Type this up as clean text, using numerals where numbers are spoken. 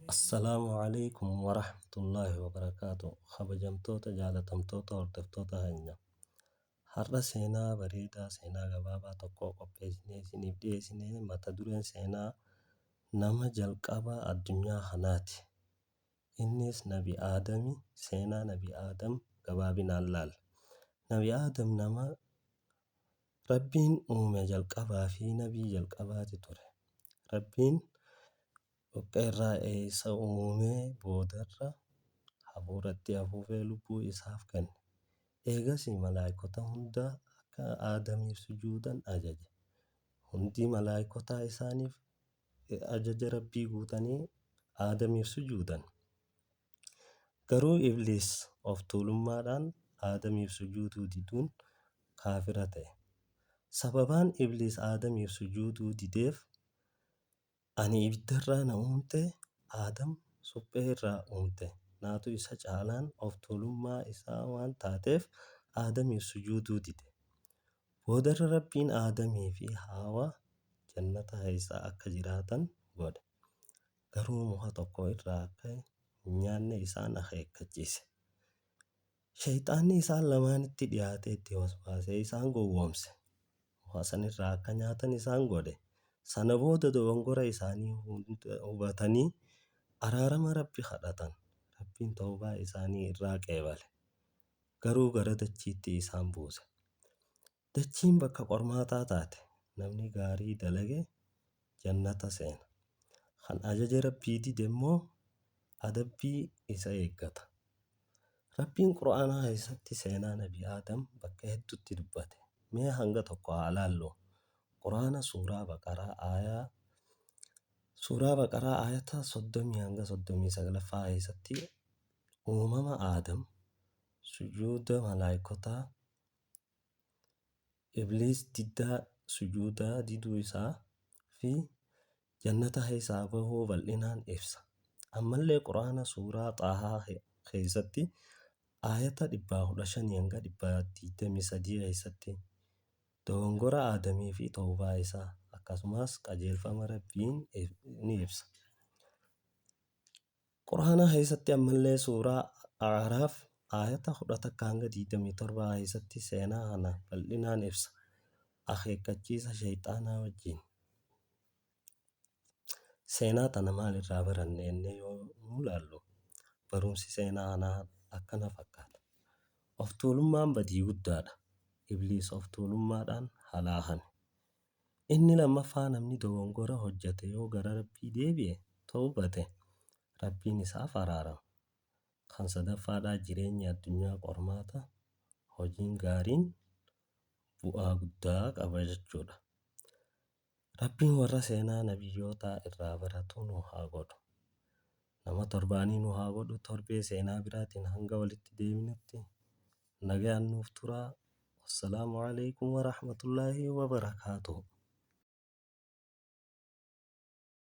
Assalaamu Aleykum Warahmatullaahi Wabarakaatuh. Kabajamtoota jaalatamtoota hordoftoota keenya. Har'a seenaa bareedaa seenaa gabaabaa tokko qopheessinee isiniif dhiyeessine. Mata dureen seenaa nama jalqaba addunyaa kanaati. Innis Nabi Aadami. Seenaa Nabi Aadam gabaabinaan laalla. Nabi Aadam nama Rabbiin uume jalqabaa fi nabii jalqabaati ture. Rabbiin dhoqqee irraa isa uumee boodarra hafuuratti afuufee lubbuu isaaf kenne. Eegasii malaayikota hunda akka Aadamiif sujuudan ajaje. Hundi malaayikotaa isaaniif ajaja Rabbii guutanii Aadamiif sujuudan. Garuu Ibliis of tuulummaadhaan Aadamiif sujuuduu diduun kaafira ta'e. Sababaan Ibliis Aadamiif sujuuduu dideef, ani ibiddarraa na uumte, Aadam suphee irraa uumte, naatu isa caalaan of tuulummaa isaa waan taateef Aadamiif sujuuduu dide. Boodarra Rabbiin Aadamii fi Haawaa jannata keessa akka jiraatan godhe. Garuu muka tokko irraa akka hin nyaanne isaan akeekkachiise. Sheyxaanni isaan lamaanitti dhiyaatee itti waswaasee isaan gowwoomse. Muka sanirraa akka nyaatan isaan godhe. Sana booda dogongora isaanii hubatanii araarama Rabbi kadhatan. Rabbiin tawbaa isaanii irraa qeebale. Garuu gara dachiitti isaan buuse. Dachiin bakka qormaataa taate. Namni gaarii dalage jannata seena. Kan ajaja Rabbii dide immoo adabbii isa eeggata. Rabbiin Qur'aanaa keessatti seenaa Nabi Aadam bakka hedduutti dubbate. Mee hanga tokko haa laallu. Qur'aana suuraa Baqaraa aayaa Suuraa Baqaraa aayata 30 hanga 39ffaa keessatti uumama Aadam, sujuuda malaayikotaa, Ibliis diddaa sujuudaa diduu isaa fi jannata keessaa bahuu bal'inaan ibsa. Ammallee Qur'aana suuraa Xaahaa keessatti aayata 115 hanga 123 keessatti dogongora Aadamii fi tawbaa isaa akkasumas qajeelfama Rabbiin ni ibsa. Qur'aana keessatti ammallee suuraa A'raaf aayata 11 hanga 27 keessatti seenaa kana bal'inaan ibsa. Akeekkachiisa sheyxaanaa wajjin. Seenaa tana maalirraa baranne jennee yoo nu ilaallu, barumsi seenaa kanaa akkana fakkaata. Of tuulummaan badii guddaadha. Ibliis of tuulummaadhaan halaakame. Inni lammaffaa, namni dogongora hojjate yoo gara Rabbii deebi'e, tawbate, Rabbiin isaaf araarama. Kan sadaffaadhaa, jireenyi addunyaa qormaata, hojiin gaariin bu'aa guddaa qaba jechuudha. Rabbiin warra seenaa nabiyyootaa irraa baratu nu haa godhu. Nama torbaanii nu haa godhu. Torbee seenaa biraatiin hanga walitti deebinutti nagayaan nuuf turaa. Wassalaamu alaikum warahmatullaahi wabarakaatuh.